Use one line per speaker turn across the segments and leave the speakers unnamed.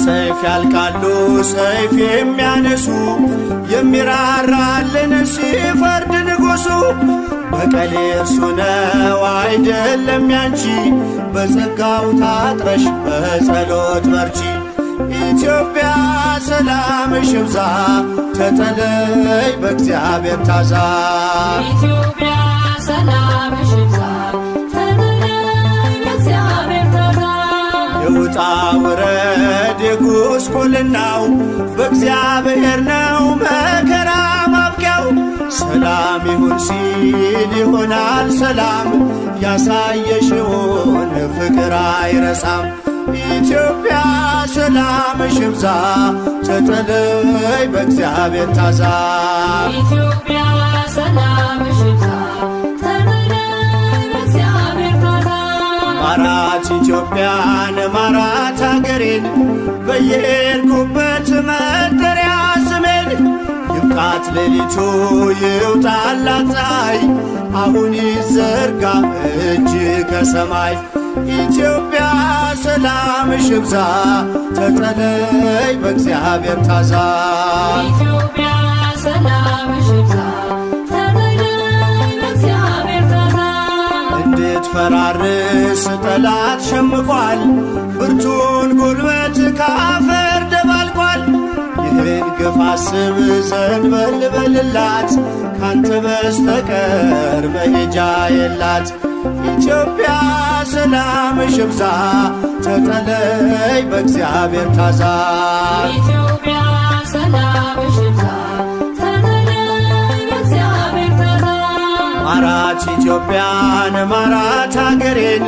በሰይፍ ያልቃሉ ሰይፍ የሚያነሱ፣ የሚራራልን ሲፈርድ ንጉሡ። በቀሌ እርሱ ነው አይደለም ያንቺ፣ በጸጋው ታጥረሽ በጸሎት በርቺ። ኢትዮጵያ ሰላምሽ ይብዛ፣ ተጠለይ በእግዚአብሔር ታዛ።
ኢትዮጵያ ሰላምሽ ይብዛ፣ ተጠለይ በእግዚአብሔር ታዛ።
የውጣ ውረድ የጉስቁልናው በእግዚአብሔር ነው መከራ ማብቂያው። ሰላም ይሁን ሲል ይሆናል ሰላም፣ ያሳየሽውን ፍቅር አይረሳም። ኢትዮጵያ ሰላምሽ ይብዛ፣ ተጠለይ በእግዚአብሔር ታዛ።
ኢትዮጵያ ሰላምሽ ይብዛ፣ ተጠለይ በእግዚአብሔር ታዛ።
ማራት ኢትዮጵያን ማራት አገሬን፣ በየሄድኩበት መጠሪያ ስሜን። ይብቃት ሌሊቱ ይውጣላት ፀሐይ፣ አሁን ይዘርጋ እጅ ከሰማይ። ኢትዮጵያ ሰላምሽ ይብዛ፣ ተጠለይ በእግዚአብሔር ታዛ።
ኢትዮጵያ ሰላምሽ ይብዛ፣ ተጠለይ በእግዚአብሔር ታዛ።
እንድትፈራርስ ጠላት ሸምቋል፣ ብርቱን ጉልበት ከአፈር ደባልቋል። ይህን ግፍ አስብ ዘንበል በልላት፣ ካንተ በስተቀር መሄጃ የላት። ኢትዮጵያ ሰላምሽ ይብዛ፣ ተጠለይ በእግዚአብሔር ታዛ።
ኢትዮጵያ ሰላምሽ ይብዛ፣ ተጠለይ በእግዚአብሔር ታዛ።
ማራት ኢትዮጵያን ማራት አገሬን፣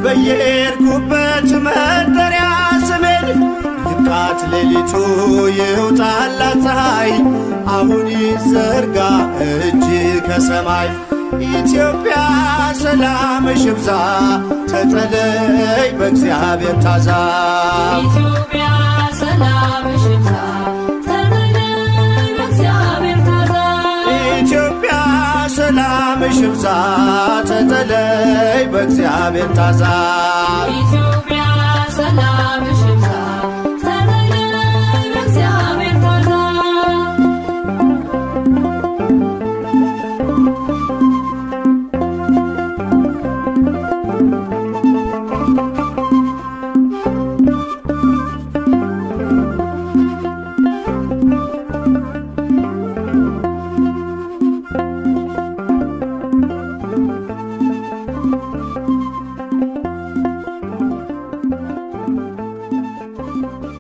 በየሄድኩበት መጠሪያ ስሜን። ይብቃት ሌሊቱ ይውጣላት ፀሐይ፣ አሁን ይዘርጋ እጅ ከሰማይ። ኢትዮጵያ ሰላምሽ ይብዛ፣ ተጠለይ በእግዚአብሔር ታዛ።
ኢትዮጵያ ሰላምሽ ይብዛ፣ ተጠለይ በእግዚአብሔር ታዛ።
ኢትዮጵያ ሰላምሽ ይብዛ፣ ተጠለይ በእግዚአብሔር ታዛ።